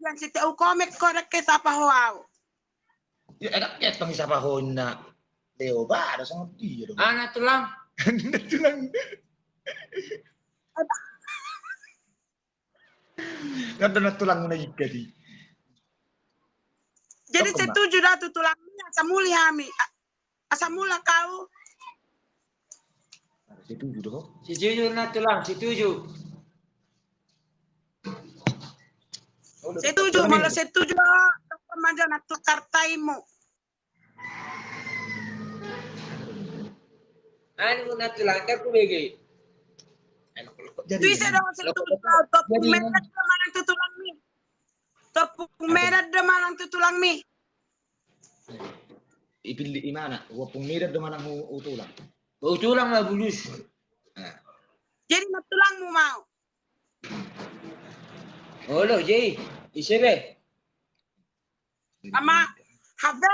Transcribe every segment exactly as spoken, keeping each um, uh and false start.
Kan setiap au komen ho, ndang ke sapa ho au. Ya, enak ya, tong sapa ho na. Leo ba, ada songon dia dong. Anak tulang. Anak tulang. Kan anak tulang na ikat i. Jadi setuju da tu tulangmi, asa muli hami. A-, asa muli kau. Setuju do. Setuju na tulang, setuju. Setuju, molo setuju, manjana tu kartaimu. Anu na tulang, kan ku bege. Tu ise do setuju, Ompung Medan do manang tu tulangmi? Ompung Medan do manang tu tulangmi? Ipilih i mana? Ompung Medan do manang hu-, hu tulang? Hu tulang ma bulus. Jadi na tulangmu mau. Olo, jadi ise be? Ama, hape,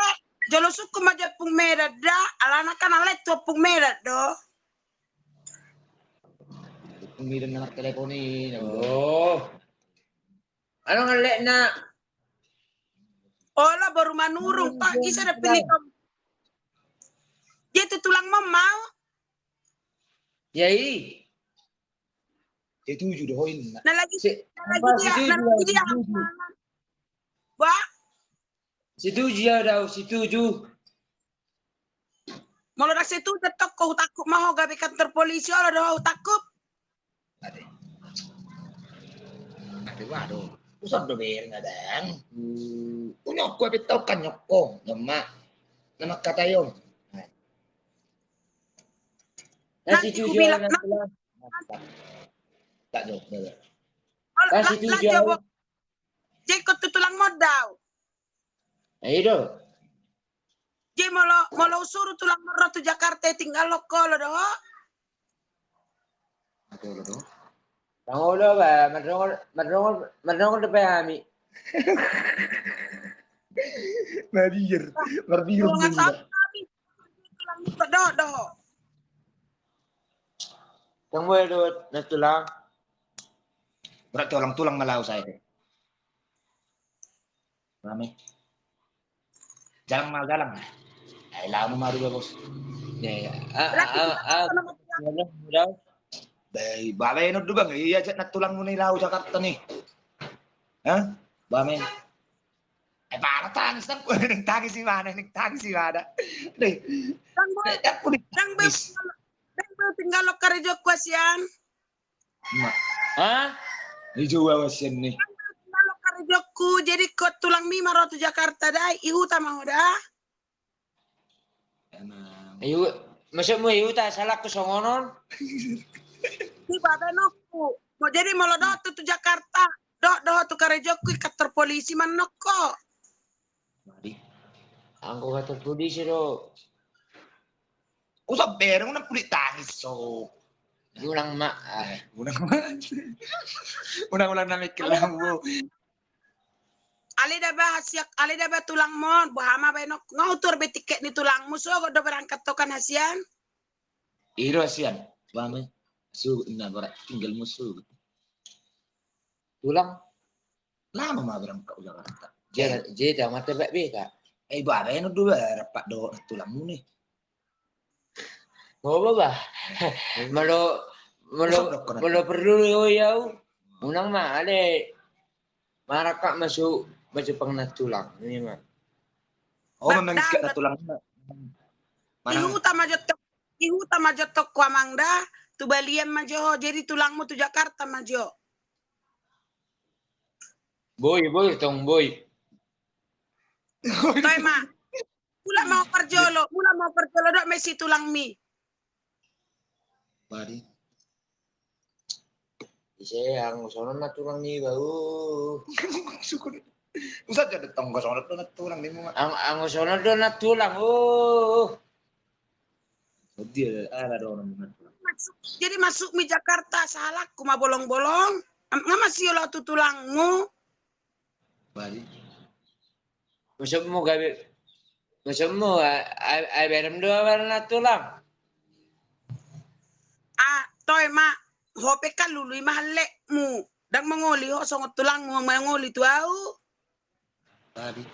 jolo sungkun ma jo Ompung Medan da, alana kan ale tu Ompung Medan do. Ompung Medan na martelepon i. Oh. Anu ngalek na. Olo, boru Manurung, Pak, ise da pilih kom. Dia tu tulangmu mau. Ya i. Setuju do ho inna. Na lagi, na lagi dia, na lagi dia. Bah? Setuju ya, dau, setuju. Molo ndang setuju tong ho, hutangkup ma ho gabe kantor polisi, olo do ho hutangkup. Ate. Ate, waduh. Usap do ber ngadang. Unyok ko, ape tau kan nyok ko. Nama. Nama kata yo. Nanti setuju bilang, nanti. Tak jawab, tak jawab. Kasih tu jawab. Jadi ho tu tulangmu do. Ayo do. Jadi molo, molo husuru tulangmu ro tu Jakarta, tinggal ho, olo do ho? Olo do. Tang olo ba, mardongan, mardongan, mardongan dope hami. Marbiar, marbiar. Dohot, dohot. Tong molo dohot na tulang. Berarti tulang-tulang ma laho sae. Rame. Jalang ma, jalang. Ai laho ma rua, bos. Ya, ya. Ah, ah, ah. Bae, bae, no do bang. Ia, ajak na tulangmu ni laho Jakarta ni. Hah? Bae. Eh, parah tangis, tangis, tangis di mana, nih, tangis di mana? Nih. Ndang boi, eh, aku nih, ndang boi, tangis. Ndang boi tinggal ho karejoku, hasian. Ma. Hah? Di Jawa, hasian nih. Ndang boi tinggal ho karejoku, jadi ho tulangmi ma ro tu Jakarta da, i huta ma ho da. Emang. Ihu-, maksudmu i huta, salahku songon on? Di babe nokku. Mau jadi molo dohot tu, tu Jakarta, dohot, dohot tu karejoku, i kantor polisi ma nokku. Mari. Anggo kantor polisi do. Usap bereng, unang pulik tangis, so. Unang ma, ah. Eh, unang ma. Unang, unang na mikir lambu. Ale da ba hasian, ale da ba tulangmu, boha ma baen ho, nga hutuhor be tiket ni tulangmu, sogot do berangkat ho kan hasian? I do hasian, bae ma. Sogot na, bara tinggal mu sogot. Tulang? Lama ma berangkat Jakarta. Jadi, jadi, mate bak beta. Eh, bae, baen do ba, rapat dohot tulangmu ni. Boha ba. Molo, molo, molo perlu do i au. Unang ma, ale. Marangkat masuk, masuk pang na tulang. Ini ma. Oh, memang sikat na tulang. I huta ma jo tong, i huta ma jo tong ho amang da, tu balian ma jo ho, jadi tulangmu tu Jakarta ma jo. Boi, boi, tong boi. Toe ma. Mulak ma ho parjolo, mulak ma ho parjolo dohot ma i si tulangmi. Bari. Ise, anggo songon na tulang niba, uh. Usah jadi tonggo songon na tulang niba. Ang-, anggo songon na tulang, uh. Jadi, eh, ada dong na tulang. Masuk, jadi masukmi Jakarta, salahku ma bolong-bolong. Nga masihol ho tu tulangmu. Bari. Maksudmu gabe, maksudmu, a-, a-, ai berem do abar na tulang? Ah, toe ma, ho pe kan lului ma hallekmu. Ndang mangoli ho songon tulangmu, mangoli tu au. Tadi.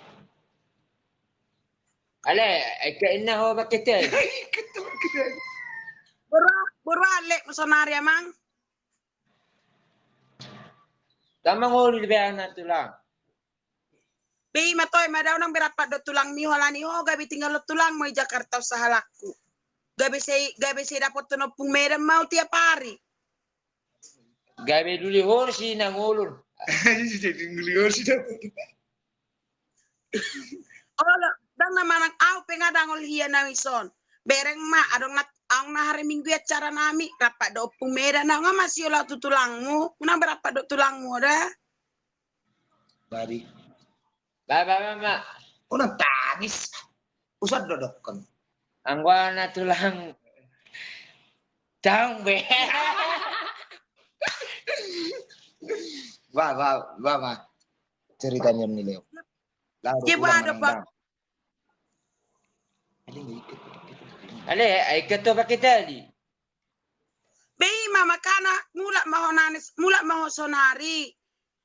Ale, ai ke inna ho paketel. Ai ke tu paketel. Boru, boru ale sonari amang. Tamang oli be anak tulang. Be ima toe ma da unang berapa do tulangmi ho alani ho gabe tinggal tulangmu i Jakarta usahalangku. Gabe sai, gabe sai dapothon Ompung Medan ma au tiap ari. Gabe duli horsi na ngolun. Jadi duli horsi dapot. Olo, dang na manang au pe nga dang ol hia na ison. Bereng ma, adong na, adong na hari Minggu i acara nami, rap do Ompung Medan na nga masih ola tu tulangmu, unang berapa do tulangmu da. Bari. Ba, ba, ba, ba. Unang tangis. Usan do dokkon. Anggo anak tulang. Taung be. Ba, ba, ba, ba. Cerita ni Leo. Lalu dia pulang ada, Pak. Ale, ai ketua pakai tadi. Be ima makana mulak ma ho nanis, mulak ma ho sonari.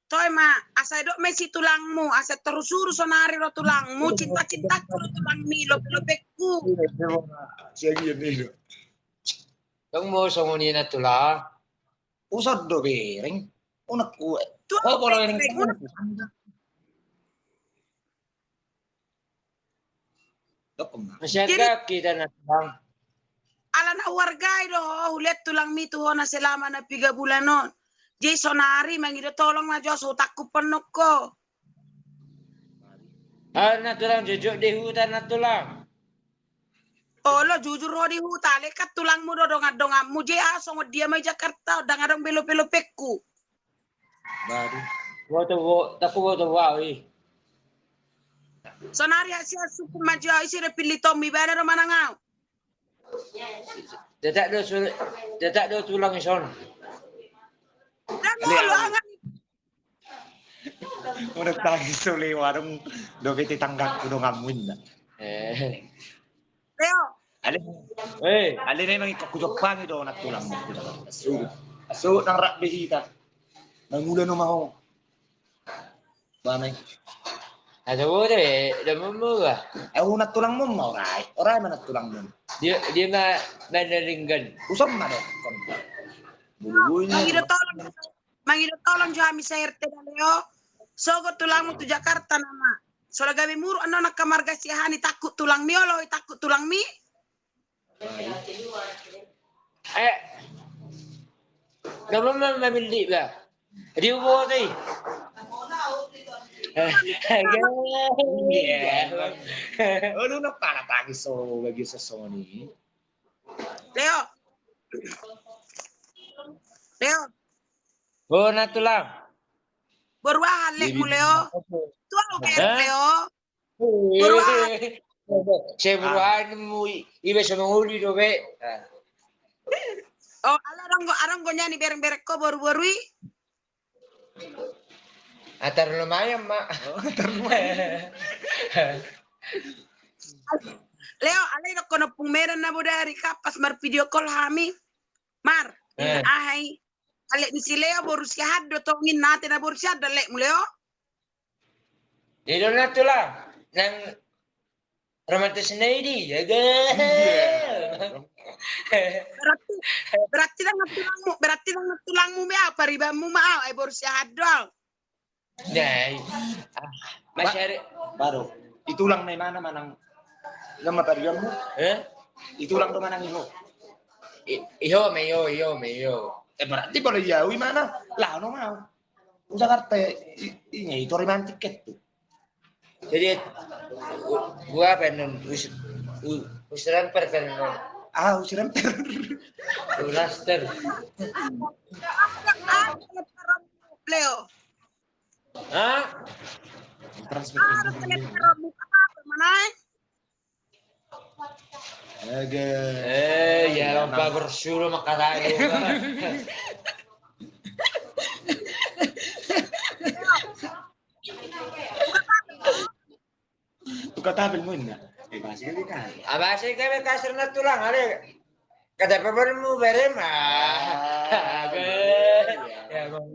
Toe ma, asa dok ma i si tulangmu, asa terus urus sonari ro tulangmu, cinta-cintaku ro tulangmi, lope-lopekku. Tong mo songon i na tulang. Usan do bereng. Unang ku. Tulang bereng. Masih agak kita na bang. Ala na huargai do ho, huliat tulangmi tu ho na selama na piga bulan on. Jadi sonari mangido tolong na jos hutangku pennok ho. Ala na tulang jojok di huta na tulang. Olo jujur ho di huta, lekat tulangmu do dongan-donganmu, jadi ah songon dia ma i Jakarta, dang adong be lope-lopekku. Baru. Boto bo, taku boto bo au i. Sonari hasian suku majo au i sire pilih Tommy bana do manang au. Tetap do su-, tetap do tulang ison. Dan lo angan. Udah tagi sole warung dope tetanggaku donganmu inna. Eh. Leo. Ale. Eh. Ale memang ikut kujopang itu anak tulang. Asu. Asu nang rak behita. Mangula no maho. Bana i. Ada bote, da momo ga. Eh, unat tulang mom ma orai. Orai mana tulang mom. Dia, dia ma, mana ringgan. Usam mana kon. Bulu-bulu ini. Mangido tolong, mangido tolong jo hami se R T da Leo. Sogot tulangmu tu Jakarta nama. Sola gabe muruk annon angka marga Siahaan i takut tulangmi olo, i takut tulangmi. Eh. Nama ma-, mamilli ba. Di ubo tei. Olu na pala tagi so bagi sesoni. Leo. Leo. Oh, na tulang. Boru aha lekmu Leo. Tuang Leo. Boru aha. Saya boru aha mu iba sama uli do be. Oh, ala adong go, adong go nian i bereng-bereng ho boru-boru i. Atar lumayan ma. Oh, atar lumayan. Leo, alai dokkon Ompung Medan na bodari kan pas mar video call hami. Mar, aha i. Alek ni si Leo boru Siahaan do tongin nate na boru Siahaan do alekmu Leo. Dia do na tulang nang romantis na i di jaga. Berarti, berarti dang na tulangmu, berarti dang na tulangmu me au paribanmu ma au ai boru Siahaan do au. Dai. Masih ada. Baru. Itulang na imana manang nama paribanmu? Eh? Itulang do manang iho. Iho me iho, iho me iho. Eh, berarti kalau iya imana lah no mau. Jakarta ini itu romantis tu. Jadi gua apa non us, us transfer kan non. Ah, us transfer. Us transfer. Leo. Hah? Transfer. Mana? Ege. Eh, ya, Pak Bersulo makatai. Buka tabel mo inna. Abasik kami kasar na tulang ale. Kada pabar mu bere ma. Ege. Ya, Bang.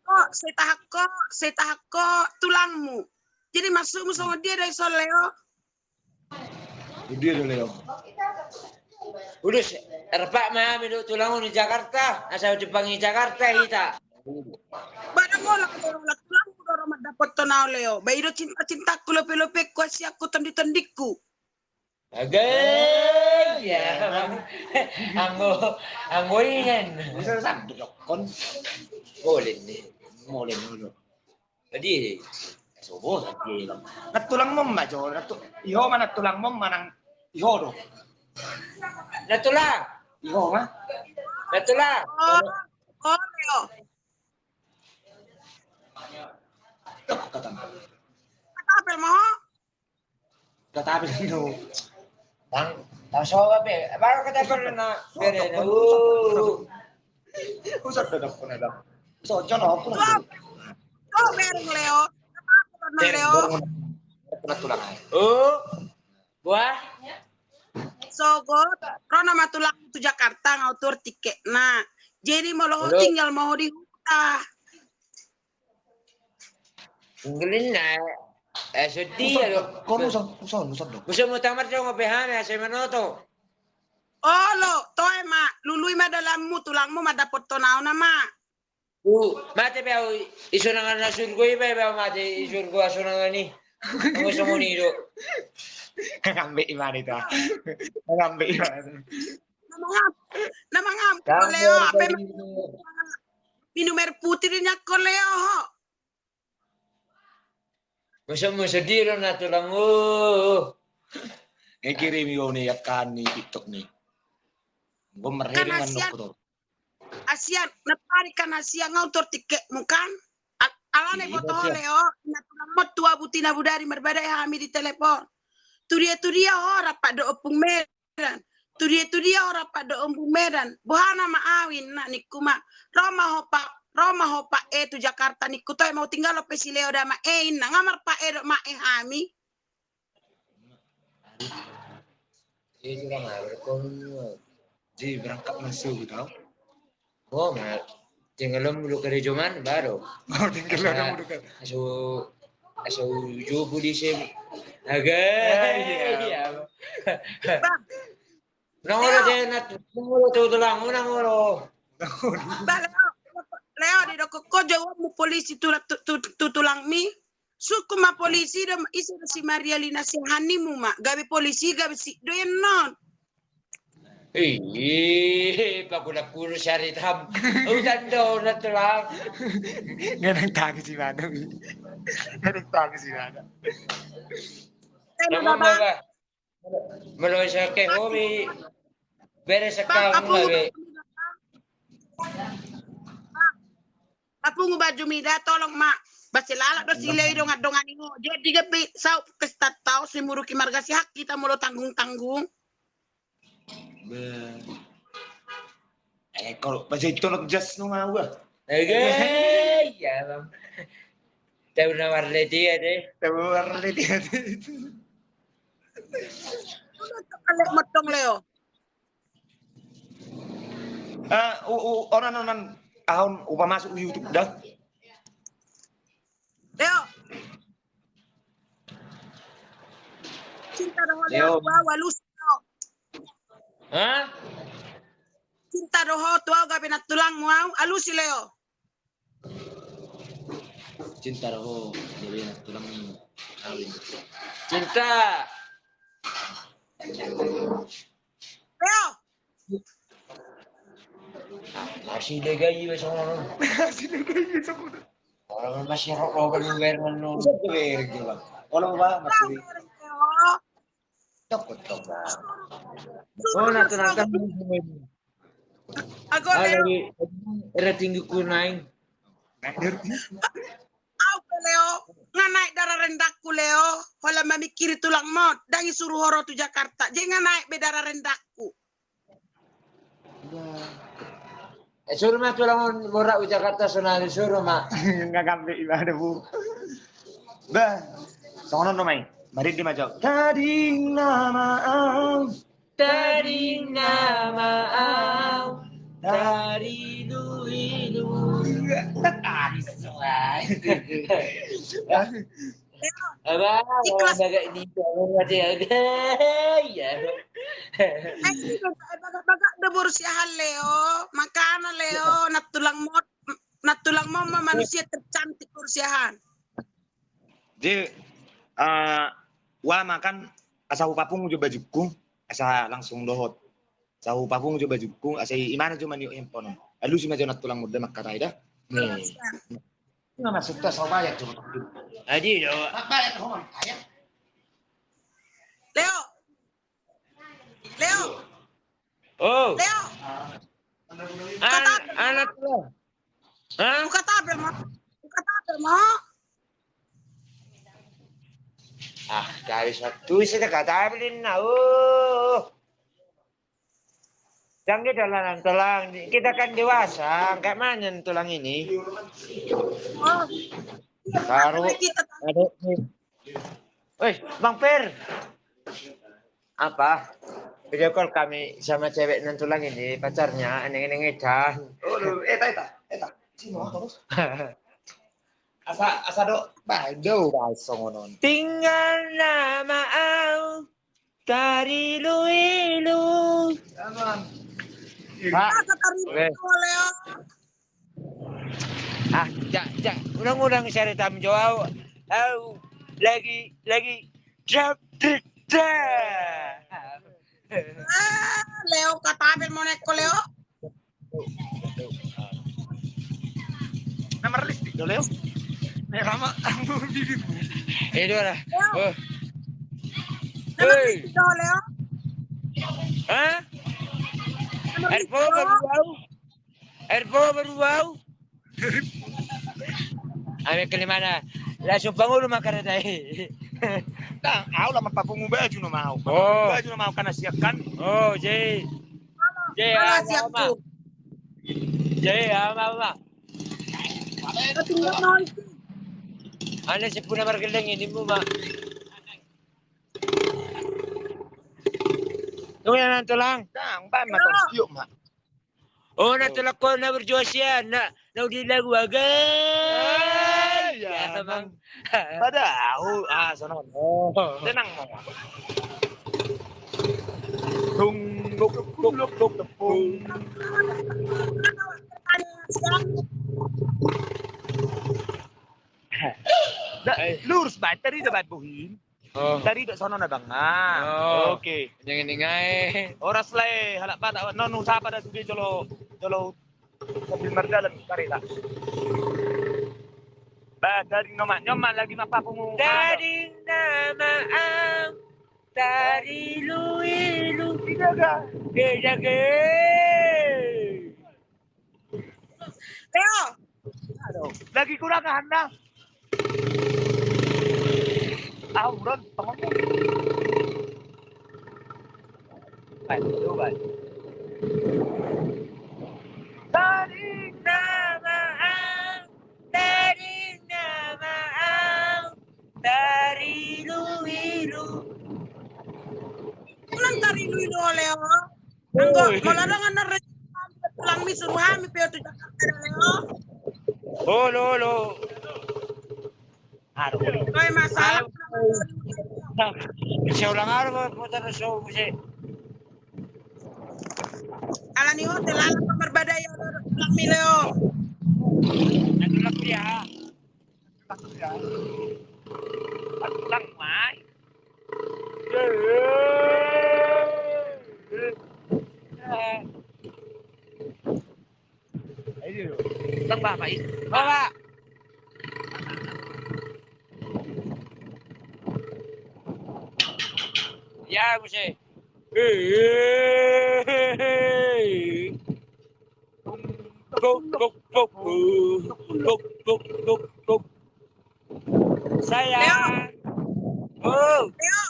Sai tahan ho, sai tahan ho tulangmu. Jadi maksudmu songon dia do ison, Leo? Dia do, Leo. Udah, erpak ma hami dohot tulangmu di Jakarta, asa udah pangi Jakarta hita. Ba ndang holan, Leo, tulangmu do ro mandapothon au, Leo. Ba i do cinta-cintaku, lope-lopengku, hasianku, tondi-tondingku. Agai, ya. Anggo, anggo ingen. Bisa sandok kon. Boleh nih. Boleh dulu. Jadi, sobo tadi, Bang. Natulangmu ma jo, natu-, iho ma natulangmu manang iho do. Natulang. Iho ma. Natulang. Oh, oh, Leo. Tok kata. Kata apel mau? Kata apel do. Bang, taso apa? Baru kata apel na bere na. Usah kata pun ada. So, jono aku na. Oh, bereng, Leo. Bereng, Leo. Bereng. Kena tulang aja. Oh. Buah. Sogot, ro nama tulang tu Jakarta, nga utur tiketna. Jadi molo ho tinggal ma ho di huta. Tinggal i na. Eh, sedih ya lo. Kon usah, usah, usah dong. Usah mau tamar jong O P H na, saya manoto. Olo, toe ma, lului ma dalanmu, tulangmu ma dapothon au nama. Uh, mate pe au i sonangan na surgo i, pe au mate i surgo a sonangan i. Songon i do. Ngambe i mana itu? Ngambe i mana? Nama ngam, nama ngam, Leo, apa minum air putih di nyakko Leo ho. Masa masa dia lo na tulang, oh. Nge kirim yo ni akan ni TikTok ni. Gue merhering kan dokter. Asian, na pari kan asian nga utur tiketmu kan? Alana i boto ho Leo, na tulang mo tua buti na budari marbadai hami di telepon. Tudia-tudia ho rap do Ompung Medan. Tudia-tudia ho rap do Ompung Medan. Boha nama au inna ningku ma. Ro ma ho pak, ro ma ho pak e tu Jakarta ningku, toe mau tinggal ope si Leo da ma e inna. Nga marpak e do ma e hami. Jadi berangkat masuk gitu. Oh, ma tinggal lo mulu kerja man baru. Oh, tinggal lo mulu kerja. Asu asu jubu di sim. Aga. Iya. Nang olo de nat nang olo tu tulang nang olo. Leo, di dokok ko jawabmu polisi tu tulangmi. Suku ma polisi do, ise do si Maria Lina si hanimu ma gabe polisi gabe si do ian non. Ih, pakuda kuru sari tam. Udan do na tulang. Ngenang tangi si mana? Ngenang tangi si mana? Nama baba. Molo sake hobi bere sekam gabe. Apungu baju mida tolong ma. Basi lalak do si Leo i dongan-dongan i ngo. Jadi gabe sau pesta tau si muruki marga si hak kita molo tanggung-tanggung. Eh, kalau baca itu nak jas nu mau gua. Iya bang. Tahu nawar leti ya deh. Tahu nawar leti ya deh. Kalau motong Leo. Ah, u u onan onan ahon upa masuk YouTube dah. Leo. Cinta do ho Leo. Hah? Cinta do ho tu au gabe nantulangmu au, alusi Leo. Cinta do ho gabe nantulangmu. Cinta. Leo. Masih degai be songon. Masih degai be songon. Orang masih rok lo kan bayar menu. Bisa bayar gitu bang. Orang apa masih. Cokot dong bang. Oh nanti nanti. Aku lagi era tinggi kunain. Au pe Leo, nga naik darah rendangku Leo. Holan mamikiri tulang mot, ndang i suru ho ro tu Jakarta. Jadi nga naik be darah rendangku. Eh, suru ma tulang on borak u Jakarta sonari suru ma. Nga gambe ibadah bu. Bah, songon on do mai. Maridi ma jau. Tading nama au. Tading nama au. Tadi lui lui. Abang, ikhlas. Bagak di, bagak di, ya. Bagak-bagak do boru siahaan, Leo. Makana, Leo, nantulangmon, nantulangmon ma manusia tercantik boru siahaan. Jadi, eh, ua ma kan asa hupapungu jo bajungku, asa langsung dohot. Asa hupapungu jo bajungku, asa i-, imana jo maniuk handphone. Alusi ma jo nantulangmon da mangkatai da. Nih. Ima maksudta so bayar jo. Adi do. Bayar ho mangkatai. Leo. Leo. Oh. Leo. An-, anak lo. Hah? Buka tabel ma. Buka tabel ma. Ah, dari satu saya kata tabel ini, nah, oh. Jangan kita lah nantulang. Kita kan dewasa, angkat mana nantulang ini? Oh. Baru. Kita tahu. Ada. Woi, Bang Per. Apa? Video call kami sama cewek nantulang ini, pacarnya, eneng-eneng edan. Oh, lu, eta, eta, eta. Sini, terus. Asa, asa do, bah, do, bah, songonon. Tinggal nama au, tarilu-ilu. Aman. Pak. Asa tarilu, oke. Leo. Ah, jak, jak. Ulang-ulang cerita menjawab. Au, lagi, lagi. Jab, jab, jab. Ah, Leo, katabel ma nangkin, Leo. Nama realistik do, Leo. Leo, sama, sama bibirmu. Eh, dua lah. Leo. Oh. Nama realistik do, Leo. Hah? Nama realistik do. Air polo baru bau. Air polo baru bau. Ame kelimana? Langsung pangulu ma kareta i. Nah, au lah marpapungu baju nama au. Oh. Baju nama au kan siap kan? Oh, jadi. Jadi, halo, ah, siap ma. Jadi, ah, ma, ma. Ane sepuna margeleng ini mu ma. Tunggu ya, nantulang. Nah, bang, ma, terus yuk, ma. Oh, na tolak ko na berjuang sian, na, na udi lagu aga. Ah, iya, ya, Bang. Padahal, ah, sana. Oh. Tenang, Bang. Tung, tuk, tuk, tuk, tuk, tepung. Nah, eh, lurus, Bang. Tadi dapat buhin. Oh. Dari dok sono na bang. Ah, oh. Oke. Jangan ningai. Horas lae, halak Batak. No, nu sapa da sude jolo, jolo sambil mardalan kareta. Bah, dari nama nyoman lagi ma papungu. Dari nama am, dari lu ilu. Tidak, ga. Tidak, ga. Leo. Aduh. Lagi kurang ahan na. Ah, buron, tangan. Baik, coba. Tadi nama am, tadi nama am, tarilu-ilu. Unang tarilu-ilu, Leo. Anggo, oi, molo adong na re-, tulang mi suruh hami pe tu Jakarta, Leo. Olo, olo. Aduh. Oi, masalah. Aduh. Saya ulang arah, putar so, saya. Ala ni hotel, ala marbadai, tulang mi, Leo. Nanti lagi ya. Tulang mai. Ayo, Bang, Pak. Bapak. Ya, Gus, eh. Buk, buk, buk, buk. Buk, buk, buk, buk. Sayang. Leo. Oh. Leo.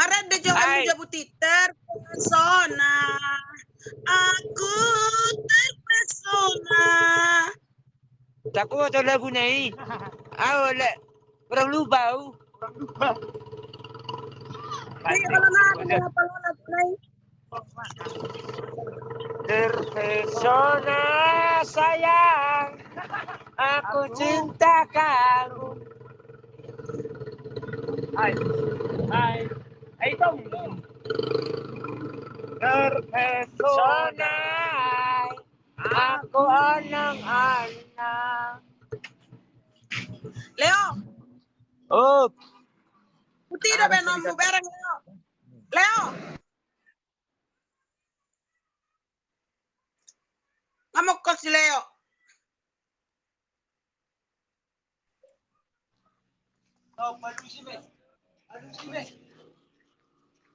Arada jo hamu jabu titer pesona. Aku terpesona. Taku atau lagu nai? Au le. Orang lupa au. Orang lupa. Ayo, kalau na, kalau na, kalau na, kalau na. Terpesona sayang. Aku cinta kamu. Hai. Hai. Hai, Tom. Terpesona. Aku onang-onang. Leo. Up. Putih dah benom, bereng, Leo. Leo. Ngamuk kau si Leo.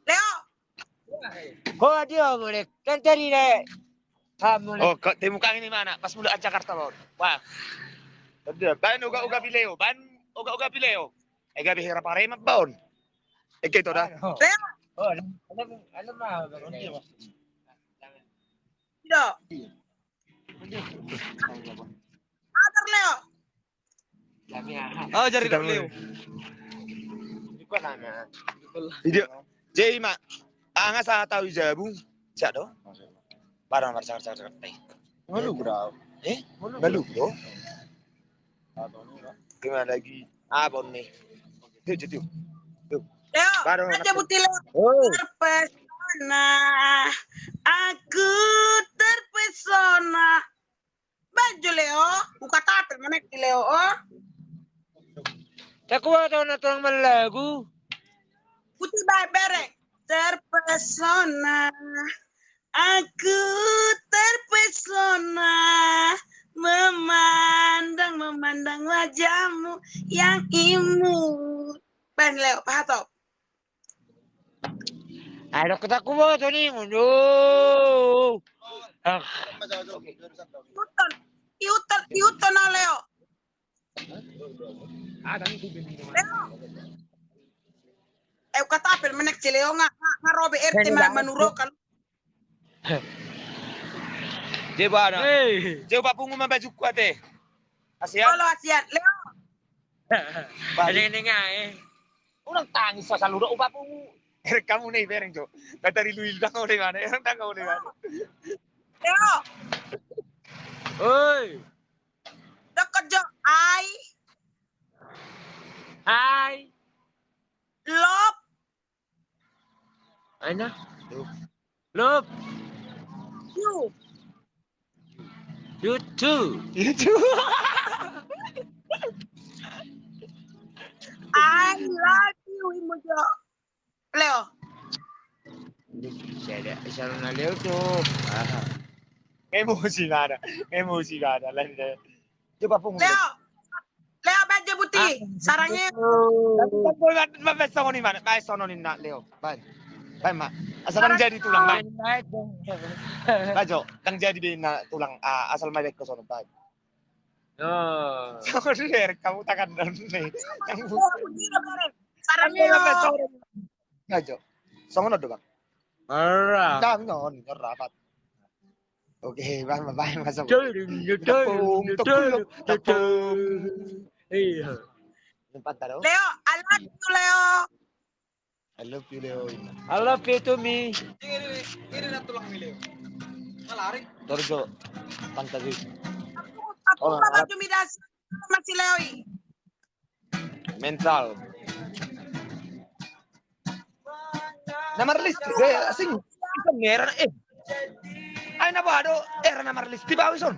Leo. Ho, adio, mulek. Kan tadi, Lek. Ha, mulek. Oh, kau temu kang ini mana? Pas mulai Jakarta, Bor. Wah. Tadi, baen uga-uga pileo, baen uga-uga pileo. Eh, gabe hera pareman, Bor. Eh, gitu dah. Leo. Oh, alam, alam, alam mah. Tidak. Ajar, Leo. Oh, jari Leo. Idio. Jadi, Mak, anga sa tahu jabu. Siap do. Barang, barang, cakar, cakar, cakar. Malu, bro. Eh? Malu, bro. Gimana lagi? Abon nih. Tiu, tiu, tiu. Tiu. Leo, baru aja anak buti, Leo. Oh. Terpesona. Aku terpesona. Baen jo, Leo. Buka tapel, mana di Leo, oh. Cakua tau na tulang malagu. Buti bae bere. Terpesona. Aku terpesona memandang, memandang wajahmu yang imut. Baen, Leo, pahatop. Ayo, kita kubo tu ni, mundur. Ah. Iuton, iuton, iuton, Leo. Leo. Eh, kata apel menek si Leo nga, nga, nga robe R T ma, manuro kan. Dia bana. Hei. Dia bapungu ma bajukku ate. Asian. Halo, Asian. Leo. Balik. Ada yang dengar, eh. Orang tangis pasal udah upapungu. Erek kamu nih, bereng, Cok. Kata di Luil, dah kau di mana? Orang dah kau di mana? Leo. Oi. Dekat jo. I. I. Love. Aina. Love. You. You too. You too. I love you, Imo jo. Leo. Sada, sada na Leo tu. Aha. Emosi ma ada. Emosi ma ada. Lain deh. Coba pungut. Leo. Leo, baen jo buti. Ah. Sarangnya. Tapi kan boleh ma, ma, baen songon i ma, baen songon i na, Leo. Baen. Baen ma. Asal ndang jadi tulang, baen. Baen jo. Ndang jadi be na tulang, ah, asal ma baen songon i, baen. Oh. Songon i, kamu tangan nih. Yang buti. Sarangnya. Baen songon i. Ajo. Songon on do, Bang. Ora. Ndang, on, ora, Pat. Oke, Bang, Bang, Bang, masuk. Tepung, tepung, tepung. Iya. Empat, taro. Leo, I love you, Leo. I love you, Leo. I love you to me. Ini, ini na tulang ni Leo. Ngalari. Torjo. Pantai. Aku, aku, oh, baju midas. Masih Leo i. Mental. Na marlis, be, asing. Ikan merah, eh. Ai na bado, eh, na marlis. Tiba wison.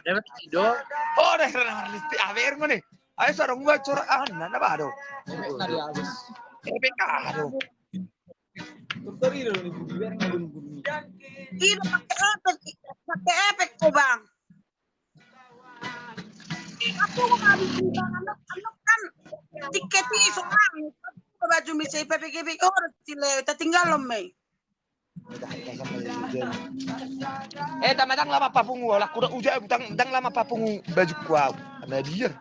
Dapat tidur. Oh, deh, na marlis. Ti, aber ngone. Ai, sarang gua corak, ah, na, na bado. Efek kado. Ini pakai efek, pakai efek kau, Bang. Aku mau habis di mana? Anu kan tiket i so, Bang. Baju misa i pepeke-peke, oh, si Leo, ta tinggal lo, Mei. Eh, tama, ndang lama papungu, lah, kuda uja, ndang, ndang lama papungu baju kuau. Ana biar.